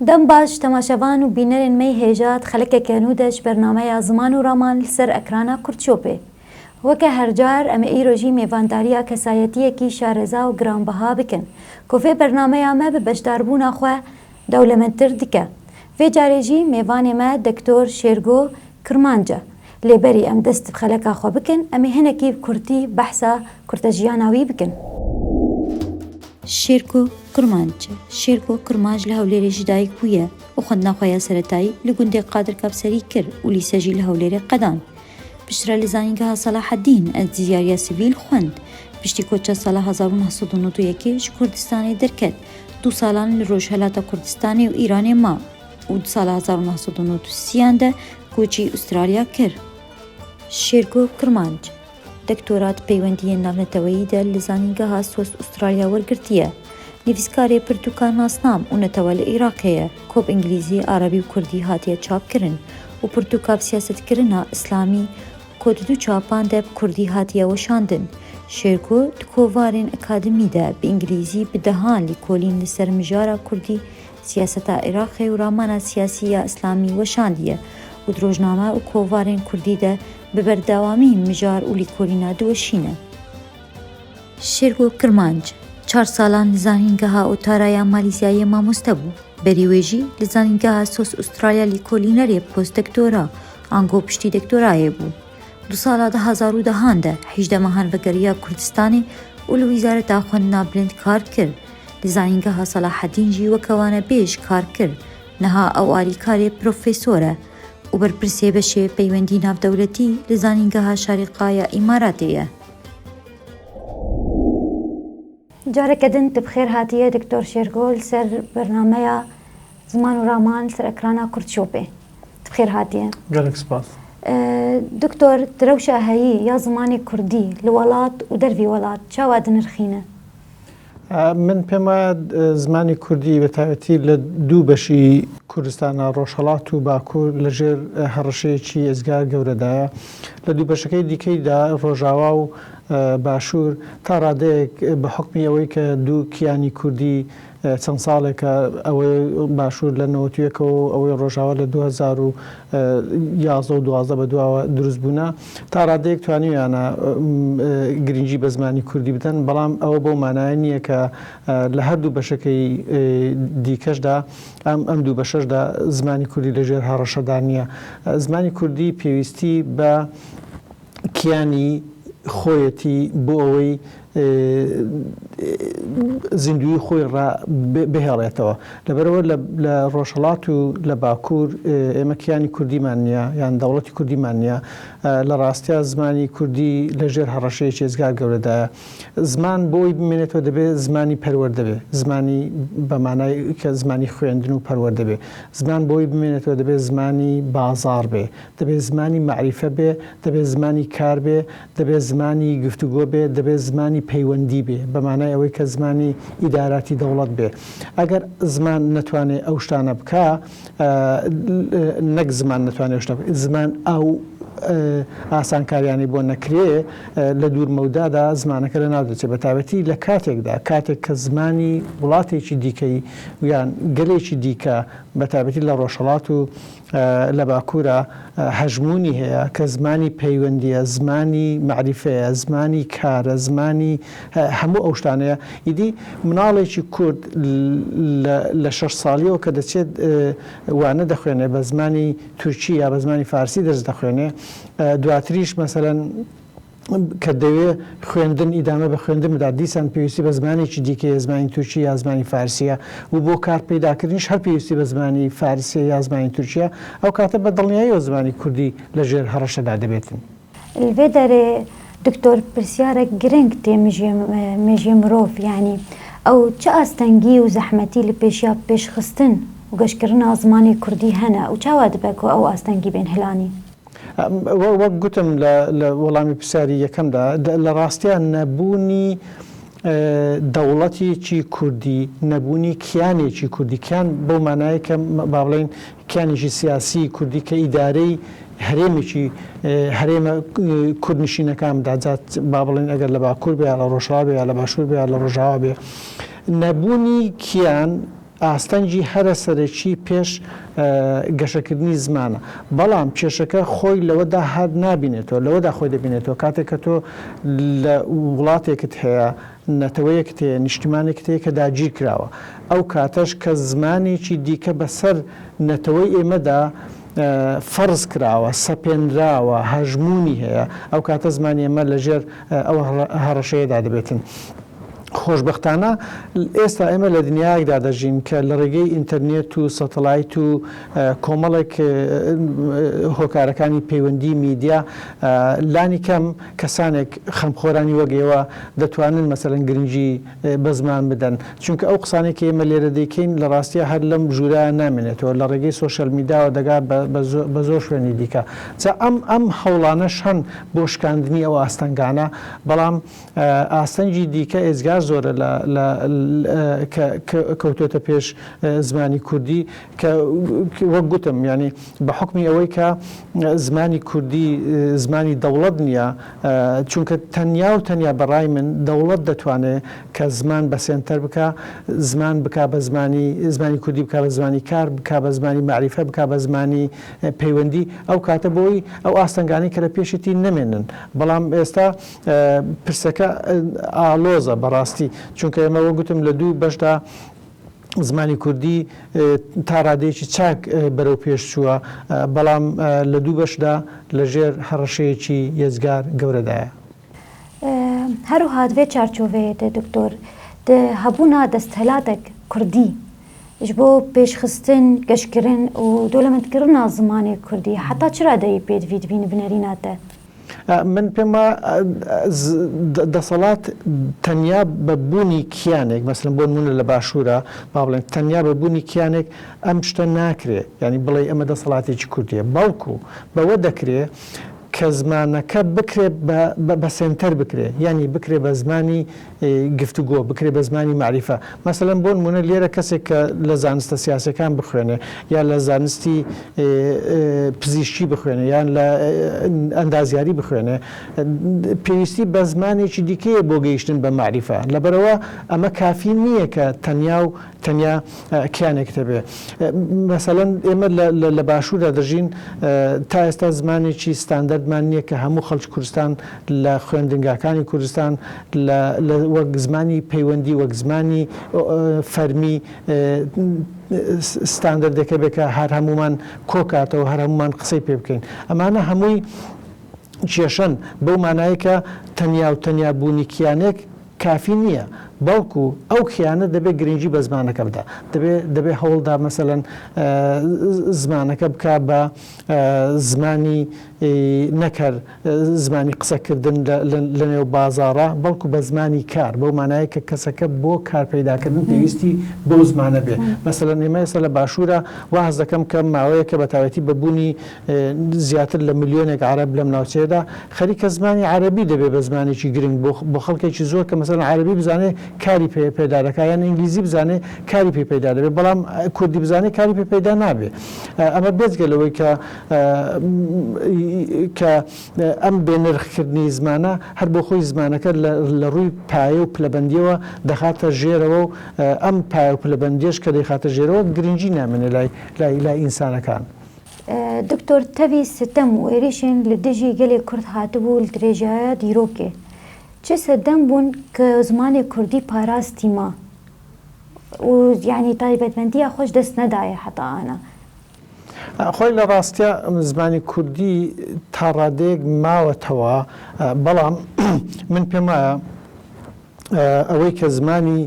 Dem baş temaşevan û bînerên me yê hêja di xelekeke nû de ji bernameya Ziman û Raman li ser ekrana Kurdşopê. Weke her car em ê îro jî mêvandariya kesayetiyekî şareza û giranbiha bikin ku vê bernameya me bi beşdarbûna xwe dewlemendtir dike. Vê carê jî mêvanê me Dektor Şêrgo Kirmanc e. Lê berî em dest bi xeleka xwe bikin em ê hinekî bi kurtî behsa kurtejiyana wî bikin. Şêrko Kirmanc Şêrko Kirmanc li Hewlêrê ji dayik bûye û xwendina xwe ya seretayî li gundê Qadir Kapserî kir û lîse jî li Hewlêrê qedand. Piştre li Zanîngeha Selaheddîn Endizyariya Sivîl xwend. Piştî koça sala 1991 ji Kurdistanê derket, du salan li Rojhelata Kurdistanê û Îranê ma û di sala 1993 de koçî Ustralya kir. Şêrko Kirmanc, dektora di peywendiyên navneteweyî de li Zanîngeha Sos Ustralya wergirtiye. Nivîskarê pirtûka Nasnam û Netewe li Iraqê ye ku bi îngilîzî, erebî û kurdî hatiye çapkirin û pirtûka bi siyasetkirina îslamî ku di du çapan de bi kurdî hatiye weşandin. Şêrko di kovarên akademî de bi îngilîzî bi dehan lîkolîn li ser mijara kurdî, siyaseta Iraqê û ramana siyasî ya îslamî weşandiye û di rojname û kovarên kurdî de bi berdewamî mijar û lîkolîna diweşîne. Şêrgo Kirmanc, çar salan li Zanîngeha Otaraya Malîzyayê mamoste bû. Berî wê jî li Zanîngeha Sos Ustralya lîkolînerê postdoktora ango piştî doktorayê bû. Du sala 2010 de 18 mehan vegeriya Kurdistanê û li Wîzareta Xwendina Bilind kar kir. Li Zanîngeha Selahedîn jî weke wanebêj kar kir. Niha ew alîkarê profesor e û berpirsê beşê peywendî navdewletî li Zanîngeha Şarîqa ya Îmaratê ye. Careke din tu bi xêr hatiye Doktor Şêrgo li ser bernameya Ziman û Raman li ser ekrana Kurdşopê. Tu bi xêr hatiye. Gelek spas. Doktor, tu rewşa heyî ya zimanê kurdî li welat û dervî welat çawa dinirxîne? Min pêm waye zimanê kurdî bi taybetî li du beşî Kurdistana Rojhilat û Bakur li jêr hereşeyekî êzgar gewre de ye. Li du beşekey dîkey de Rojava û Başûr ta radeyek bi hukmî ewey ke du kiyanî kurdî çend saleke ewey Başûr li newet û yek û ewey Rojava li 2011 û 12 bi dua dirust bûne ta radeyek توانیویانە گرنگی بە زمانی کوردی بدەن بەڵام ئەوە بەو مانایە نییە کە لە هەردوو بەشەکەی دیکەشدا ئەم ئەم دوو بەشەشدا زمانی کوردی لەژێر هەڕەشەدا نییە زمانی کوردی پێویستی بە کیانی خۆیەتی بۆ ئەوەی زیندووی خۆی ڕا بهێڵێتەوە. لەبەرئەوە لە ڕۆژهەڵات و لە باکوور ئێمە کیانی کوردیمان نییە یان دەوڵەتی کوردیمان نییە. لە ڕاستیا زمانی کوردی لە ژێر هەڕەشەیەکی ئێجگار گەورەدایە. زمان بۆ ئەوەی بمێنێتەوە دەبێ زمانی پەروەردە بێ. زمانی بە مانای کە زمانی خوێندن و پەروەردە بێ. زمان بۆ ئەوەی بمێنێتەوە دەبێ زمانی بازاڕ بێ. دەبێ زمانی مەعریفە بێ، دەبێ زمانی کار بێ، دەبێ زمانی گفتوگۆ بێ، دەبێ زمانی پەیوەندی بێ، بە مانای ئەوەی کە زمانی ئیداراتی دەوڵەت بێ. ئەگەر زمان نەتوانێ ئەو شتانە بکا، نەک زمان نەتوانێ ئەو شتە بکا، زمان ئەو ئاسانکاریانەی بۆ نەکرێ، لە دوور مەودادا زمانەکە لەناو دەچێ. بە تایبەتی لە کاتێکدا، کاتێک کە زمانی وڵاتێکی دیکەی یان گەلێکی دیکە، بە تایبەتی لە ڕۆژهەڵات و لە باکوورا هەژموونی هەیە کە زمانی پەیوەندییە، زمانی مەعریفەیە، زمانی کارە، زمانی هەموو ئەو شتانەیە. ئیدی مناڵێکی کورد لە شەش ساڵیەوە کە دەچێت وانە دەخوێنێ بە زمانی تورکی یا بە زمانی فارسی دەرس دەخوێنێ، دواتریش مەسەلەن کە دەوێ خوێندن ئیدامە بە خوێندن بدات دیسان پێویستی بە زمانێکی دیکەیە زمانی تورکی یا زمانی فارسیە و بۆ کار پەیداکردنیش هەر پێویستی بە زمانی فارسیە یا زمانی تورکیە ئەو کاتە بە دڵنیاییەوە زمانی کوردی لە ژێر هەڕەشەدا دەبێتن. لەێ دەرێ دکتۆر پرسیارەک گرنگ تێ مێژێ مرۆڤ یانی ئەو چ ئاستەنگی و زەحمەتی لە پێشیا پێشخستن و گەشکردنا زمانێ کوردی هەنە و چاوا دبە کو ئەو ئاستەنگی بێن هلانی؟ وەک گوتم لە وەڵامی پرسیاری یەکەمدا، لە ڕاستیا نەبوونی دەوڵەتێکی کوردی، نەبوونی کیانێکی کوردی، کیان بەو مانایە کە با بڵێین کیانێکی سیاسیی کوردی کە ئیدارەی هەرێمێکی هەرێمە کوردنشینەکان بدات، جا با بڵێین ئەگەر لە باکوور بێ یا لە ڕۆژهەڵات بێ یا لە باشوور بێ یا لە ڕۆژاوا بێ، نەبوونی کیان. ئاستەنگی هەرە سەرەکی پێش گەشەکردنی زمانە. بەڵام کێشەکە خۆی لەوەدا هەر نابینێتەوە، لەوەدا خۆی دەبینێتەوە کاتێک کە تۆ لە وڵاتێکت هەیە، نەتەوەیەکت هەیە، نیشتیمانێکت هەیە کە داگیرکراوە. ئەو کاتەش کە زمانێکی دیکە بەسەر نەتەوەی ئێمەدا فەرز کراوە، سەپێنراوە، هەژموونی هەیە، ئەو کاتە زمانی ئێمە لەژێر ئەو هەڕەشەیەدا دەبێتن. خۆشبەختانە ئێستا ئێمە لە دنیایەکدا دەژین کە لە ڕێگەی ئینتەرنێت و سەتەلایت و کۆمەڵێک هۆکارەکانی پەیوەندی میدیا لانی کەم کەسانێک خەمخۆرانی وەک ئێوە دەتوانن مەسەلەن گرنگی بە زمان بدەن چونکە ئەو قسانەی کە ئێمە لێرە دەیکەین لە ڕاستیا هەر لەم ژوورە نامێنێتەوە لە ڕێگەی سۆشیال میداوە دەگا بە زۆر شوێنی دیکە جا ئەم ئەم هەوڵانەش هەن بۆ شکاندنی ئەو ئاستەنگانە بەڵام ئاستەنگی دیکە ئێجگار زۆرە لە لە کە کەوتۆتە پێش زمانی کوردی کە وەک گوتم یانی بە حوکمی ئەوەی کە زمانی کوردی زمانی دەوڵەت نییە چونکە تەنیا و تەنیا بە ڕای من دەوڵەت دەتوانێ کە زمان بە سێنتەر بکا زمان بکا بە زمانی زمانی کوردی بکا بە زمانی کار بکا بە زمانی مەعریفە بکا بە زمانی پەیوەندی ئەو کاتە بۆی ئەو ئاستەنگانەی کە لە پێشێتی نەمێنن بەڵام ئێستا پرسەکە ئاڵۆزە بەڕاستی چونکە ئێمە وەک گوتم لە دوو بەشدا زمانی کوردی تا ڕادەیەکی چاک بەرەو پێش چووە بەڵام لە دوو بەشدا لە ژێر هەڕەشەیەکی یەجگار گەورەدایە. هەروها di vê çarçoveyê de doktor di hebûna desthilatek kurdî ji bo pêşxistin, geşkirin û dewlemendkirina zimanê kurdî heta çi radeyê pêdivî dibînî bi nerîna te? من پێم وایە دەسەڵات تەنیا بە بوونی کیانێک مەسەلەن بۆ نموونە لە باشوورە با بڵێن تەنیا بە بوونی کیانێک ئەم شتە ناکرێ یانی بڵێ ئەمە دەسەڵاتێکی کوردیە بەڵکو بەوە دەکرێ کە زمانەکە بکرێ بە سێنتەر بکرێ یانی بکرێ بە زمانی گفتوگۆ بکرێ بە زمانی مەعریفە. مەسەلەن بۆ نموونە لێرە کەسێک کە لە زانستە سیاسیەکان بخوێنێ یا لە زانستی پزیشکی بخوێنێ یان لە ئەندازیاری بخوێنێ پێویستی بە زمانێکی دیکەیە بۆ گەیشتن بە مەعریفە. لەبەرئەوە ئەمە کافی نییە کە تەنیا و تەنیا کیانێکت هەبێ. مەسەلەن ئێمە لە باشووردا دەژین، تا ئێستا زمانێکی ستاندەردمان نییە کە هەموو خەڵکی کوردستان لە خوێندنگاکانی کوردستان لە وەک زمانی پەیوەندی، وەک زمانی فەرمی ستاندەردێک هەبێ کە هەر هەموومان کۆکاتەوە، هەر هەموومان قسەی پێ بکەین. ئەمانە هەمووی کێشەن، بەو مانایەی کە تەنیا و تەنیا بوونی کیانێک کافی نییە، بەڵکو ئەو کیانە دەبێ گرنگی بە زمانەکە بدا، دەبێ دەبێ هەوڵدا مەسەلەن زمانەکە بکا بە زمانی نەک هەر زمانی قسەکردن لە نێو بازاڕا، بەڵکو بە زمانی کار، بەو مانایە کە کەسەکە بۆ کار پەیداکردن پێویستی بەو زمانە بێ. مەسەلەن ئێمە ئێستا لە باشوورا وا هەست دەکەم کە ماوەیەکە بە تایبەتی بە بوونی زیاتر لە ملیۆنێک عەرەب لەم ناوچەیەدا خەریکە زمانی عەرەبی دەبێ بە زمانێکی گرنگ بۆ بۆ خەڵکێکی زۆر کە مەسەلەن عەرەبی بزانێ کاری پێ پەیدا دەکا یان ئینگلیزی بزانێ کاری پێ پەیدا دەبێ بەڵام کوردی بزانێ کاری پێ پەیدا نابێ ئەمە بێجگە لەوەی کە کە ئەم بێ نرخکردنی زمانە هەر بۆ خۆی زمانەکە لە ڕووی پایە و پلەبەندیەوە دەخاتە ژێرەوە و ئەم پایە و پلەبەندیەش کە دەیخاتە ژێرەوە گرنگی نامێنێ لای لای لای ئینسانەکان. دکتۆر تەڤی ستەم و êrîşên li dijî gelê Kurd hatibû li dirêjaya dîrokê çi sedem bûn ku zimanê Kurdî parastî ma û yanî taybetmendiya xwe ji dest nedaye heta ana? خۆی لە ڕاستیا زمانی کوردی تا ڕادەیەک ماوەتەوە بەڵام من پێم وایە ئەوەی کە زمانی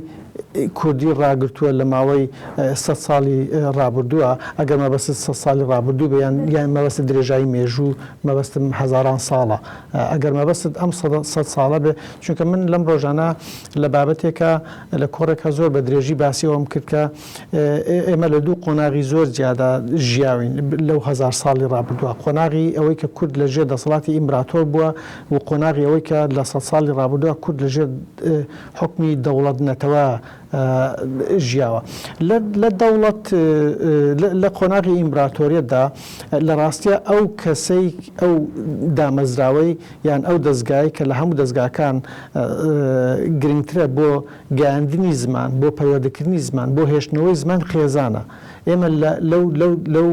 کوردی ڕاگرتووە لە ماوەی سەد ساڵی ڕابردووە، ئەگەر مەبەستت سەد ساڵی ڕابردوو بێ یان یان مەبەستت درێژایی مێژوو، مەبەستم هەزاران ساڵە. ئەگەر مەبەستت ئەم سەد ساڵە بێ، چونکە من لەم ڕۆژانە لە بابەتێکا لە کۆڕێکا زۆر بە درێژی باسی ئەوەم کرد کە ئێمە لە دوو قۆناغی زۆر جیادا ژیاوین لەو هەزار ساڵی ڕابردووە، قۆناغی ئەوەی کە کورد لە ژێر دەسەڵاتی ئیمبراتۆر بووە و قۆناغی ئەوەی کە لە سەد ساڵی ڕابردووە کورد لە ژێر حوکمی دەوڵەت نەتەوە ژیاوە. لە دەوڵەت لە قۆناغی ئیمبراتۆریەتدا لە ڕاستیا ئەو کەسەی ئەو دامەزراوەی یان ئەو دەزگای کە لە هەموو دەزگاکان گرنگترە بۆ گەیاندنی زمان، بۆ پەروەردەکردنی زمان، بۆ هێشتنەوەی زمان خێزانە. ئێمە لە لەو لەو لەو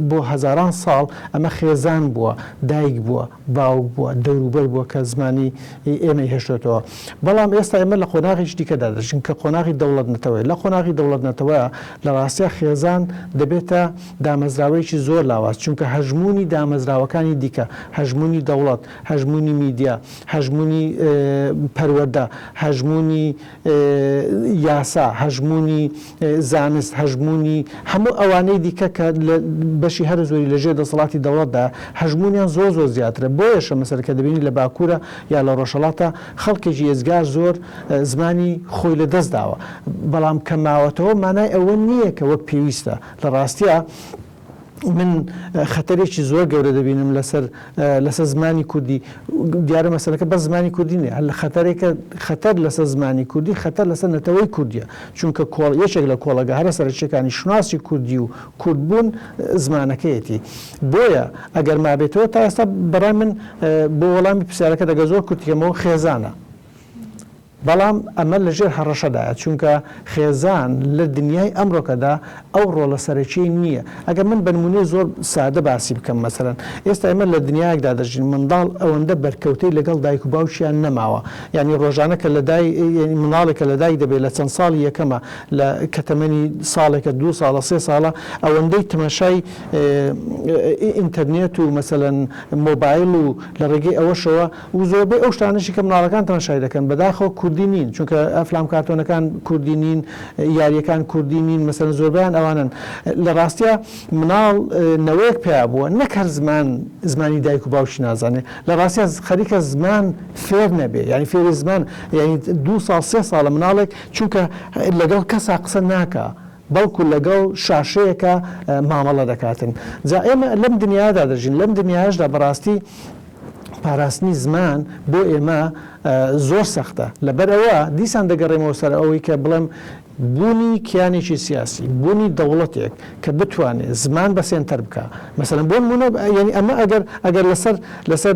بۆ هەزاران ساڵ ئەمە خێزان بووە، دایک بووە، باوک بووە، دەوروبەر بووە کە زمانی ئێمەی هێشتۆتەوە. بەڵام ئێستا ئێمە لە قۆناغێکی دیکەدا دەژین کە قۆناغی دەوڵەت نەتەوەیە. لە قۆناغی دەوڵەت نەتەوە لە ڕاستیا خێزان دەبێتە دامەزراوەیەکی زۆر لاواز، چونکە هەژموونی دامەزراوەکانی دیکە، هەژموونی دەوڵەت، هەژموونی میدیا، هەژموونی پەروەردە، هەژموونی یاسا، هەژموونی زانست، هەژموونی هەموو ئەوانەی دیکە کە لە بەشی هەرە زۆری لە ژێر دەسەڵاتی دەوڵەتدایە، هەژموونیان زۆر زۆر زیاترە. بۆیەشە مەسەلەن کە دەبینی لە باکوورە یا لە ڕۆژهەڵاتە خەڵکێکی ئێجگار زۆر زمانی خۆی لە دەست داوە. بەڵام کە ماوەتەوە مانای ئەوە نییە کە وەک پێویستە. لە ڕاستیا من خەتەرێکی زۆر گەورە دەبینم لەسەر لەسەر زمانی کوردی. دیارە مەسەلەکە بەس زمانی کوردی نییە. هەر خەتەرێکە خەتەر لەسەر زمانی کوردی خەتەر لەسەر نەتەوەی کوردییە. چونکە کۆڵ یەکێک لە کۆڵەگە هەرە سەرەکییەکانی شوناسی کوردی و کوردبوون زمانەکەیەتی. بۆیە ئەگەر مابێتەوە تا ئێستا بەڕای من بۆ وەڵامی پرسیارەکەت ئەگەر زۆر کورتی کەمەوە خێزانە. بەڵام ئەمە لە ژێر هەڕەشەدایە، چونکە خێزان لە دنیای ئەمڕۆکەدا ئەو ڕۆڵە سەرەکیەی نییە. ئەگەر من بە نموونەی زۆر سادە باسی بکەم، مەسەلەن ئێستا ئێمە لە دنیایەکدا دەژین منداڵ ئەوەندە بەرکەوتەی لەگەڵ دایک و باوکیان نەماوە. یانی ڕۆژانە کە لە دای یانی منداڵێک کە لە دایک دەبێت لە چەند ساڵی یەکەمە لە کە تەمەنی ساڵێکە، دوو ساڵە، سێ ساڵە ئەوەندەی تەماشای ئینتەرنێت و مەسەلەن مۆبایل و لە ڕێگەی ئەوەشەوە و زۆربەی ئەو شتانەشی کە مناڵەکان تەماشای دەکەن بەداخەوە کوردی نین چونکە ئەفلام کارتۆنەکان کوردی نین یاریەکان کوردی نین مەسەلەن زۆربەیان ئەوانەن لە ڕاستیا مناڵ نەوەیەک پیا بووە نەک هەر زمان زمانی دایک و باوکی نازانێ لە ڕاستیا خەریکە زمان فێر نەبێ یعنی فێری زمان یعنی دوو ساڵ سێ ساڵە مناڵێک چونکە لەگەڵ کەسا قسە ناکا بەڵکو لەگەڵ شاشەیەکا مامەڵە دەکاتن جا ئێمە لەم دنیادا دەژین لەم دنیایشدا بەڕاستی پاراستنی زمان بۆ ئێمە زۆر سەختە لەبەر ئەوە دیسان دەگەڕێمەوە سەر ئەوەی کە بڵێم بوونی کیانێکی سیاسی بوونی دەوڵەتێک کە بتوانێت زمان بە سێنتەر بکا مەسەلەن بۆ نموونە یعنی ئەمە ئەگەر ئەگەر لەسەر لەسەر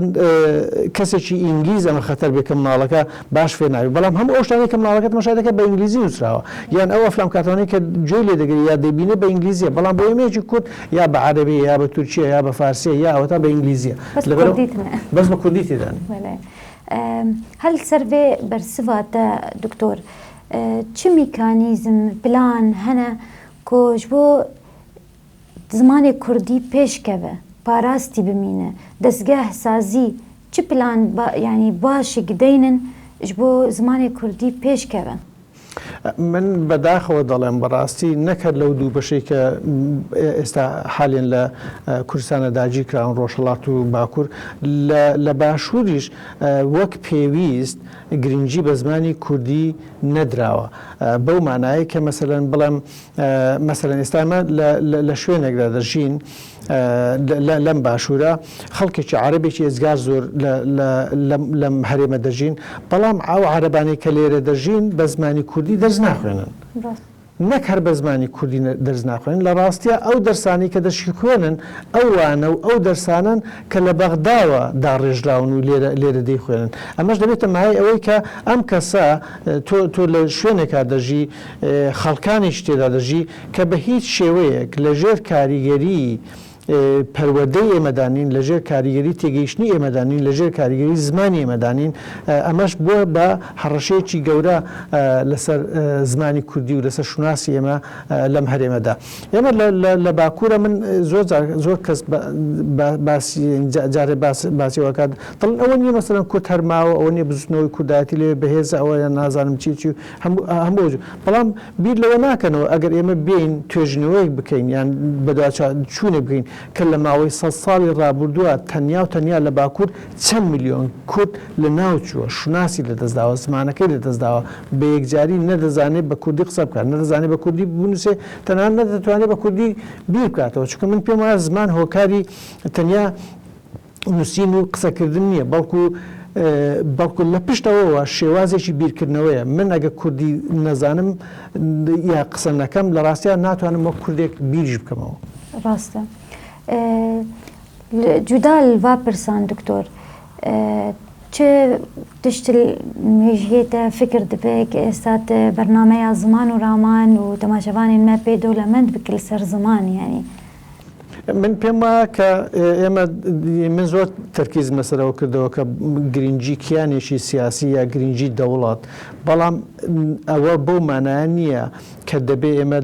کەسێکی ئینگلیز ئەمە خەتەر بێ کە مناڵەکە باش فێر نابێ بەڵام هەموو ئەو شتانەی کە مناڵەکە تەماشا دەکات بە ئینگلیزی نووسراوە یان ئەو ئەفلام کارتۆنەی کە گوێی لێ دەگرێ یا دەیبینێ بە ئینگلیزیە بەڵام بۆ ئێمەیەکی کورد یا بە عەرەبیە یا بە تورکیە یا بە فارسیە یا ئەوەتا بە ئینگلیزیە بەس بە کوردی تنە بەس بە کوردی تێدا نیە. بەلێ هەل سەر ڤێ بەرسڤا تە دکتۆر چ میکانیزم پلان هەنە کۆ ژ بۆ زمانێ کوردی پێش کەڤ پاراستی بمینە دەسگەه سازی چ پلان یانی باشک دەینن ژ بۆ زمانێ کوردی پێش کەڤ؟ من بە داخەوە دەڵێم بەڕاستی نەک هەر لەو دوو بەشەی کە ئێستا حالیەن لە کوردستانە داگیر کراون ڕۆژهەڵات و باکوور لە باشووریش وەک پێویست گرنگی بە زمانی کوردی نەدراوە بەو مانایەی کە مەسەلەن بڵێم مەسەلەن ئێستا ئێمە لە شوێنێکدا دەژین لەم باشوورە خەڵکێکی عەرەبێکی ئێجگار زۆر لەم هەرێمە دەژین، بەڵام ئەو عەرەبانەی کە لێرە دەژین بە زمانی کوردی دەرس ناخوێنن. نەک هەر بە زمانی کوردی دەرس ناخوێنن، لە ڕاستیا ئەو دەرسانەی کە دەشیخوێنن ئەو وانە و ئەو دەرسانەن کە لە بەغداوە داڕێژراون و لێرە لێرە دەیخوێنن. ئەمەش دەبێتە مایەی ئەوەی کە ئەم کەسە تۆ تۆ لە شوێنێکا دەژی خەڵکانێکی تێدا دەژی کە بە هیچ شێوەیەک لە ژێر کاریگەری پەروەردەی ئێمەدا نین، لە ژێر کاریگەری تێگەیشتنی ئێمەدا نین، لە ژێر کاریگەری زمانی ئێمەدا نین، ئەمەش بووە بە هەڕەشەیەکی گەورە لەسەر زمانی کوردی و لەسەر شوناسی ئێمە لەم هەرێمەدا. ئێمە لە باکوورە من زۆر جار زۆر کەس باسی جارێ باسی ئەوە کات دەڵێن ئەوە نییە مەسەلەن کورد هەر ماوە، ئەوە نییە بزووتنەوەی کوردایەتی لەوێ بەهێزە، ئەوە نازانم چی چی هەموو هەموو بەڵام بیر لەوە ناکەنەوە ئەگەر ئێمە بێین توێژینەوەیەک بکەین یان بەدواچوونێک بکەین کە لە ماوەی سەد ساڵی ڕابوردووە تەنیا و تەنیا لە باکوور چەند ملیۆن کورد لە ناو چووە، شوناسی لە دەست داوە، زمانەکەی لە دەست داوە، بە یەکجاری نە دەزانێ بە کوردی قسە بکات، نە دەزانێ بە کوردی بنووسێ، تەنانەت نە دەتوانێ بە کوردی بیر بکاتەوە، چونکە من پێم وایە زمان هۆکاری تەنیا نووسین و قسەکردن نییە، بەڵکو. بەڵکو لە پشت ئەوەوە شێوازێکی بیرکردنەوەیە. من ئەگەر کوردی نەزانم یا قسە نەکەم لە ڕاستیا ناتوانم وەک کوردێک بیریش بکەمەوە. ڕاستە. جودا لڤا پرسان دکتۆر چ تشت مێژیێ تە فکر دبێ ک ئێستا ت بەرنامەیا زمان و رامان و تەماشەڤانێن مە پێ دەولەمەند بک ل سەر زمان یانی. من پێم وایە کە ئێمە من زۆر تەرکیزم لەسەر ئەوە کردەوە کە گرنگی کیانێکی سیاسی یا گرنگی دەوڵەت بەڵام ئەوە بەو مانایە نییە کە دەبێ ئێمە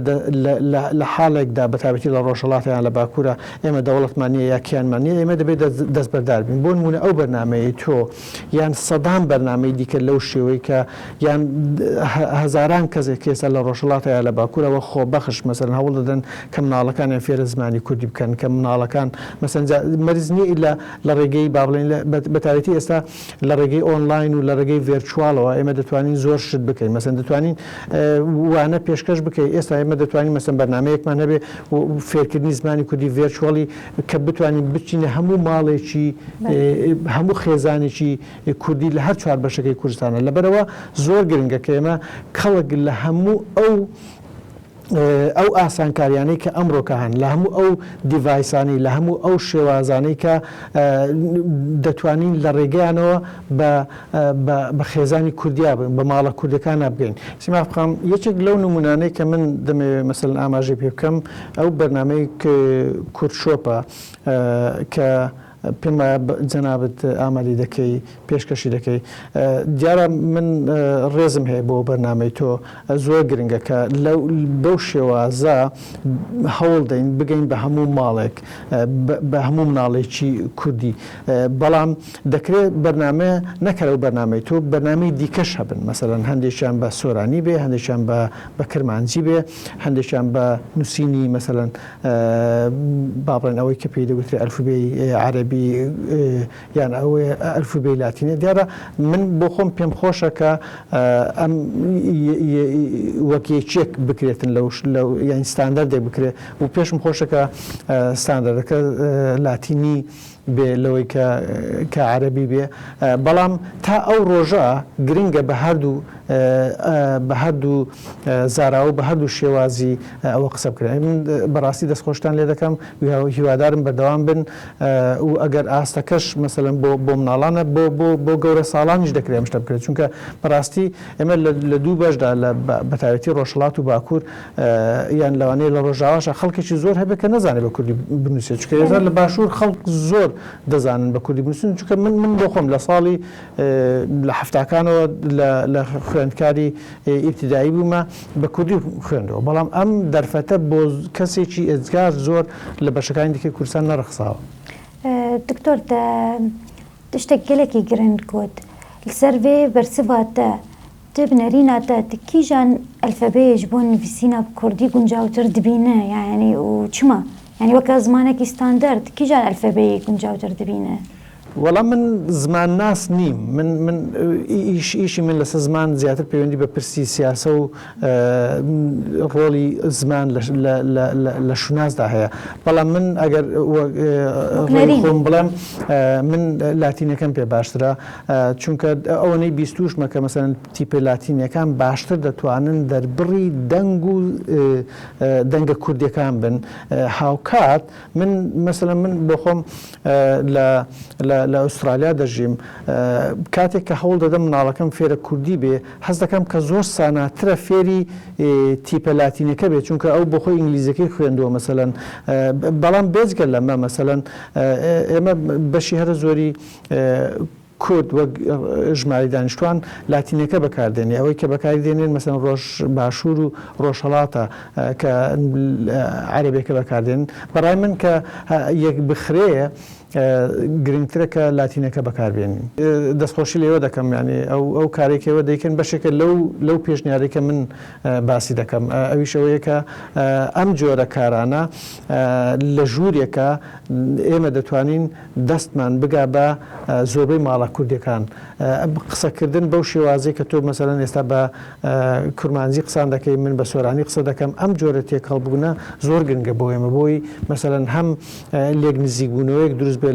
لە حاڵێکدا بە تایبەتی لە ڕۆژهەڵاتە یان لە باکوورە ئێمە دەوڵەتمان نییە یا کیانمان نییە ئێمە دەبێ دەستبەردار بین بۆ نموونە ئەو بەرنامەیەی تۆ یان سەدان بەرنامەی دیکە لەو شێوەی کە یان هەزاران کەسێک کە ئێستا لە ڕۆژهەڵاتە یا لە باکوورەوە خۆبەخش مەسەلەن هەوڵ دەدەن کە مناڵەکانیان فێرە زمانی کوردی بکەن کە مناڵەکان مەسەلەن جا مەرج نییە ئیلا لە ڕێگەی با بڵێین بە تایبەتی ئێستا لە ڕێگەی ئۆنلاین و لە ڕێگەی virtual ەوە ئێمە دەتوانین زۆر شت بکەین مەسەن دەتوانین وانە پێشکەش بکەین ئێستا ئێمە دەتوانین مەسەن بەرنامەیەکمان هەبێ و فێرکردنی زمانی کوردی virtually کە بتوانین بچینە هەموو ماڵێکی هەموو خێزانێکی کوردی لە هەر چوار بەشەکەی کوردستانە لەبەرەوە زۆر گرنگە کە ئێمە کەڵک لە هەموو ئەو ئەو ئاسانکاریانەی کە ئەمڕۆکە هەن، لە هەموو ئەو device انەی، لە هەموو ئەو شێوازانەی کە دەتوانین لە ڕێگەیانەوە بە بە خێزانی کوردیا بگەین، بە ماڵە کوردەکانا بگەین. سیماف خان، یەکێک لەو نموونانەی کە من دەمەوێ مەسەلەن ئاماژەی پێ بکەم، ئەو بەرنامەی کوردشۆپە کە پێم وایە جەنابت ئامادەی دەکەی پێشکەشی دەکەی دیارە من ڕێزم هەیە بۆ بەرنامەی تۆ زۆر گرنگە کە لەو بەو شێوازە هەوڵ دەین بگەین بە هەموو ماڵێک بە هەموو مناڵێکی کوردی بەڵام دەکرێت بەرنامە نەکەرەوە بەرنامەی تۆ بەرنامەی دیکەش هەبن مەسەلەن هەندێکیان بە سۆرانی بێ هەندێکیان بە بە کرمانجی بێ هەندێکیان بە نووسینی مەسەلەن با بڵێن ئەوەی کە پێی دەگوترێ ئەلفوبێی عەرەبی یان ئەوەی ئەلفوبێی لاتینی دیارە من بۆ خۆم پێم خۆشە کە ئەم وەک یەکێک بکرێتن لەو یان ستاندەردێک بکرێ و پێشم خۆشە کە ستاندەردەکە لاتینی بێ لەوەی کە کە عەرەبی بێ بەڵام تا ئەو ڕۆژە گرنگە بە هەردوو بە هەردوو زاراوە بە هەردوو شێوازی ئەوە قسە بکرێن من بەڕاستی دەستخۆشتان لێ دەکەم هیوادارم بەردەوام بن و ئەگەر ئاستەکەش مەسەلەن بۆ بۆ مناڵانە بۆ بۆ بۆ گەورە ساڵانیش دەکرێت ئەم شتە بکرێت چونکە بەڕاستی ئێمە لە دوو بەشدا لە بەتایبەتی ڕۆژهەڵات و باکوور یان لەوانەیە لە ڕۆژاواشە خەڵکێکی زۆر هەبێت کە نەزانێت بە کوردی بنووسێت چونکە ئێستا لە باشوور خەڵک زۆر دەزانن بە کوردی بنووسن چونکە من من بۆ خۆم لە ساڵی لە حەفتاکانەوە لە خوێندکاری ئیبتیدایی بوومە بە کوردی خوێندەوە بەڵام ئەم دەرفەتە بۆ کەسێکی ئێجگار زۆر لە بەشەکانی دیکەی کوردستان نەڕەخساوە. دکتۆر تە تشتێک گەلێکی گرنگ گوت لەسەر ڤێ بەرسڤا تە تە بنەرینا تە ت کیژان ئەلفەبێ ژ بۆ نڤیسینا ب کوردی گونجاوتر دبینە یانی و چما یانی وەکە زمانەکی ستاندەرد کیژان ئەلفەبێی گونجاوتر دبینە؟ وەڵا من زمانناس نیم من من ئیش ئیشی من لەسەر زمان زیاتر پەیوەندی بە پرسی سیاسە و ڕۆڵی زمان لە شوناسدا هەیە بەڵام من ئەگەر خۆم بڵێم من لاتینەکەم پێ باشترە چونکە ئەوەنەی بیستوشمە کە مەسەن تیپە لاتینیەکان باشتر دەتوانن دەربڕی دەنگ و دەنگە کوردیەکان بن هاوکات من مەسەلەن من بۆ خۆم لە لە لە ئوسترالیا دەژیم کاتێک کە هەوڵ دەدەم مناڵەکەم فێرە کوردی بێ حەز دەکەم کە زۆر ساناترە فێری تیپە لاتینەکە بێ چونکە ئەو بۆ خۆی ئینگلیزیەکەی خوێندووە مەسەلەن بەڵام بێجگە لەمە مەسەلەن ئێمە بەشی هەرە زۆری کورد وەک ژمارەی دانیشتوان لاتینەکە بەکار دێنێ ئەوەی کە بەکاری دێنێن مەسەلەن ڕۆژ باشوور و ڕۆژهەڵاتە کە عەرەبێکە بەکار دێنن بەڕای من کە یەک بخرێ گرنگترە کە لاتینەکە بەکار بێنین. دەستخۆشی لێوە دەکەم یانی ئەو ئەو کارەی کە ئێوە دەیکەن بەشێکە لەو لەو پێشنیارەی کە من باسی دەکەم ئەویش ئەوەیە کە ئەم جۆرە کارانە لە ژوورێکە ئێمە دەتوانین دەستمان بگا بە زۆربەی ماڵە. کوردیەکان قسەکردن بەو شێوازەی کە تۆ مەسەلەن ئێستا بە کورمانجی قسان دەکەی من بە سۆرانی قسە دەکەم ئەم جۆرە تێکەڵبوونە زۆر گرنگە بۆ ئێمە بۆی مەسەلەن هەم لێک نزیکبوونەوەیەک دروست بێ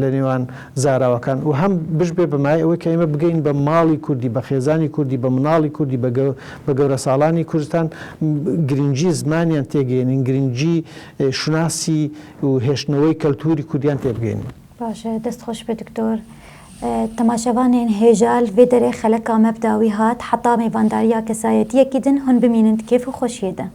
لە نێوان زاراوەکان و هەم بشبێ بە مایەی ئەوەی کە ئێمە بگەین بە ماڵی کوردی بە خێزانی کوردی بە مناڵی کوردی بە گەورەساڵانی کوردستان گرنگی زمانیان تێگەیەنین گرنگی شوناسی و هێشتنەوەی کەلتووری کوردیان تێبگەینین. باشە دەست خۆش بێ دکتۆر. تەماشەڤانên hêja li vê derê xeleka me bi dawî hat heta mêvandariya kesayetiyekî din hûn bimînin di kêf û xweşiyê de.